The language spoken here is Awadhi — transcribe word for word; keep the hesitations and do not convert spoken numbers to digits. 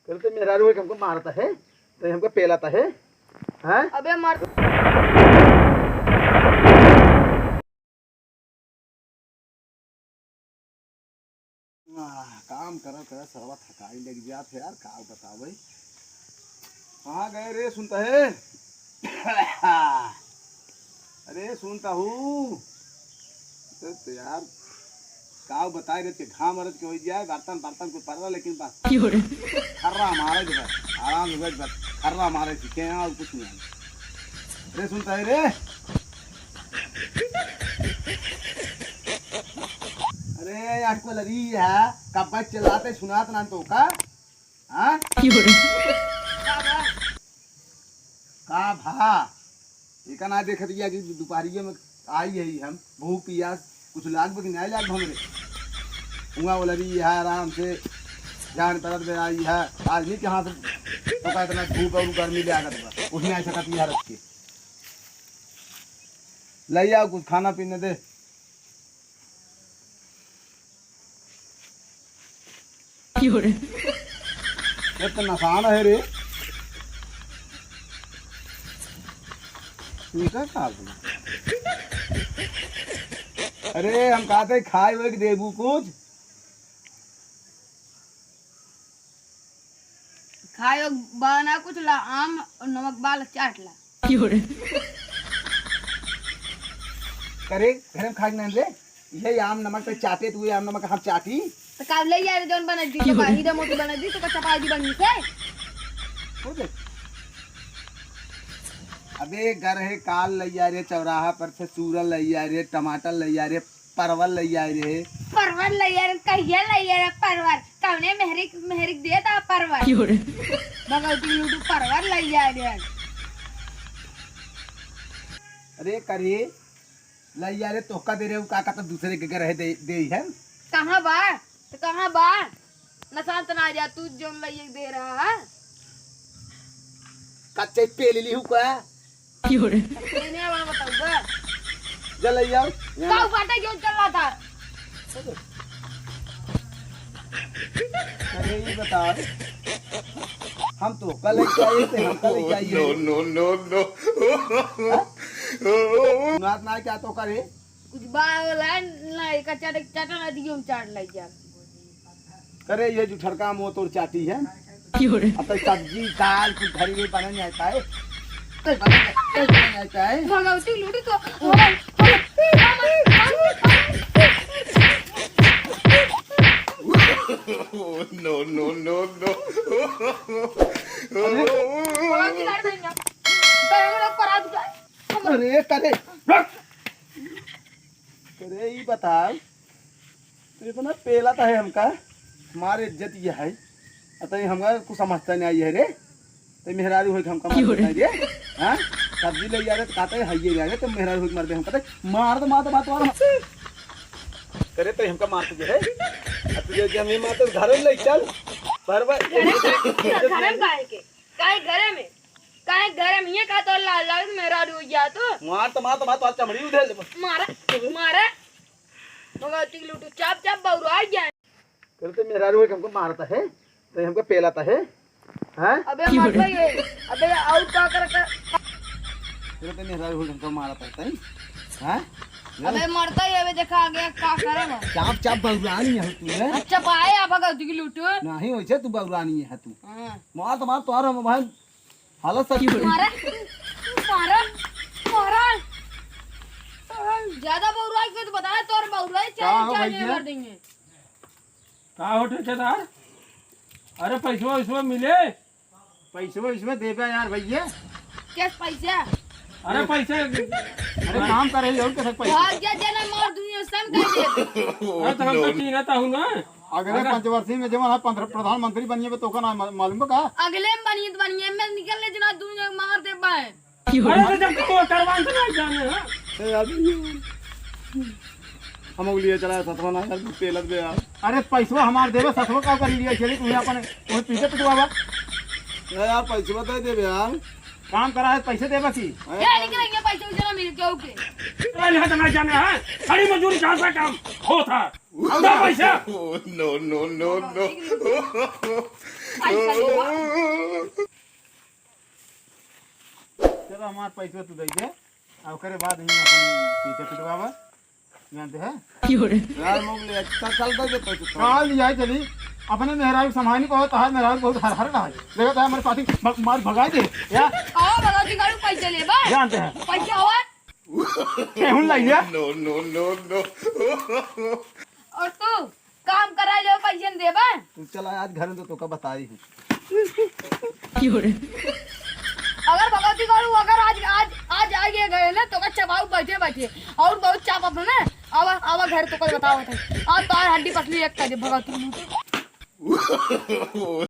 कल तो मेहरारू है कि हमको मारता है, तो हमको पेलाता है, हैं? अबे मार। आह, काम करत करत सरवा थकाई लग जात है यार, का बतावे। कहाँ गए रे सुनता है? अरे सुनता हूँ। तो, तो यार, का बताए रे, ते घाम मरद के हो जाए, बर्तन, बर्तन पे पड़ रहा, लेकिन बस। क्यों रे? खर्रा मारे के बस, आराम से बैठ बस, खर्रा मारे सीखे हैं और कुछ नहीं। अरे सुनता है रे? अरे यार, को लगी है, कब बस चिल्लाते सुनात ना तो का? हाँ? क्यों रे? का भा? एका ना देखत बिया कि दुपहरिया में आई है हम, भूख पियास कुछ लाग बा कि नहीं लाग हमरे? हुआ वाला भी है आराम से, जान तरत बे आई है, आज नहीं कि हाँ से तो का इतना धूप और गर्मी ले आगत बा, उसमें ऐसा कति है रख के। ले आओ कुछ खाना पीने दे। क्यों रे? ये तो नसान है रे। ये का खा गया? अरे हम कहते खाए हुए कि देबू कुछ? खाए बा ना कुछ ला, आम और नमक बाल चाट ला। क्यों रे? करे, घरे में खाए के नाम रे। यही आम नमक पे चाटे, तू ये आम नमक हम चाटी। तो काल ले यार जौन बना दी, तो क्यों रे? बाही दे मोती बना दी, तो का चपाई दी बनी से? हो गए। अबे गर है काल लैया रे, चौराहा पर से सूरन लैया रे, टमाटर लैया रे, परवल लैया रे। परवल लैया रे, कहिया लैया रे परवल? कौने मेहरिक, मेहरिक दे दा परवल? क्यों रे? भगवती लूटू परवल लैया रे। अरे करे, लैया रे तोहका दे रहे हो, का, का तो दूसरे के घर है दे, दे है। कहाँ बा? तो कहाँ बा? नशांत ना आ जा, तू जौन लइए दे रहा है। कच्चे पेल ली हूँ का? क्यों रे? नहीं, नहीं, वाला बताऊँ बा। जा ले आओ। काऊ बाटे जो चल रहा था। अरे ये बता, हम तो कल लेके आए थे, हम कल लेके आए। No, no, no, no। हाँ? सुनात ना क्या तो करे? कुछ बा-, लाइन ना, एक चाट, एक चाटा ना दियो, हम चाट लाई जा। करे ये जो ठड़का मुँह तोर चाटी है। क्यों रे? अब तो सब्जी, दाल, कुछ घरी में बने नहीं आता है। नहीं बने, नहीं बने नहीं आता है। भगवती लूटी तो, No, no, no, no। भगवती लड़ गई ना। तो हम लोग पर आ चुका है। अरे, करे, करे, ई बताओ, तू इतना पेला तो है हमका, हमारे इज्जत ये है, अतः हमका कुछ समझता नहीं आई है रे, तो मेहरारू होई के हमका मार देता है रे, हाँ? सब्जी ले जा रहे तो कहते हैं, "हइये ले आ रहे," तो मेहरारू होई के मार दे, हम कहते हैं, "मार दो, मार दो, मार दो, मार दो।" करे तो हमका मार तुझे है, अब तुझे कि हम ये मार तो घर में ले चल, बरबर। घर में काहे के? काहे घरे में? काहे घरे में ये का तो ला-, लागत मेहरारू हो गया तू? मार तो मार तो मार तो आज चमड़ी उधेल देबो। मारा, मारा। मगर टिकलू तू चाप चाप बौरा गया। करे तो मेहरारू है कि हमको मारता है, तो हमको पेलाता है, हैं? अबे मरता ये, अबे और का कर कर। करे तो मेहरारू है कि हमको मारता है, हैं? अबे मरता ये, अबे देखा आगे का करे बा। चाप चाप बौरानी है तू, हैं? अच्छा पाए आप अगर टिकलू तू। नहीं, वैसे तू बौरानी है तू। हाँ। मार तो मार, तोहर हम भाई हालत सच की। मारा, मारा, मारा। ज्यादा बौराई के तो बता, तोर बौराई का चाहे हो चाहे भैया? कर देंगे। का हो ठेकेदार? अरे पैसवा वैसवा मिले? पैसवा वैसवा देबे यार भैया। कैस पैसा? अरे पैसे। अरे काम करे ही और कैसे पैसे? भाग जा, जना मार दुनिया सम कर दे। अरे तो हम तो चीन्हत हूँ ना। अगले अगर पंचवर्षीय में जवन है पंद्रह प्रधानमंत्री बनिए बे, तोका ना मा-, मालूम बा का? अगले में बनिए तो बनिए, में निकल ले जना दुनिया मार दे बे। अरे तो जब तुम करवान तो नहीं जाने, हाँ? ए यार, हम लोग लिए चला सतवा ना यार, पेलत बे यार। अरे पैसवा हमार देबे, सतवा का कर लिए चली, तुम्हें अपन, तुम्हें पीछे पिटवावा। ए यार, पैसवा तो देबे यार। काम करा है, पैसे देबा की? ए, निकल गया पैसे, उजरा मिल के, ओके। अरे, यहाँ तो ना जाने, हाँ? खड़ी मजदूरी, कहाँ से काम होता? उधर पैसा। No, no, no, no। पैसा लेबा। चलो, हमार पैसा तू दे दे, आ ओकरे बाद ही अपन पीछे पिटवावा। जानते हैं? क्यों रे? यार, मोगले, अच्छा, चल दे दे पैसा तो। काल लिया चली, अपने मेहरारू संभालने को, तहार मेहरारू बहुत हर हर रहा है। देखो तो हमारे साथी भ-, मार भगा दे, या? आओ, भगवती गाड़ू पैसे लेबा। जानते हैं। पैसे और? केहून लाई लिया? No, no, no, no। और तू काम करा ले, पैसे न देबा। तू चला आज घर में तो तोका बताई हूँ। अगर भगवती करू, अगर आज, आज, आज आ गए घरे ना, तोका चबाऊ बैठे बैठे। और बहुत चाप अपने ना, आवा, आवा घर तोका बताओ थे। आज तो हड्डी पसली एक कर दे भगवती।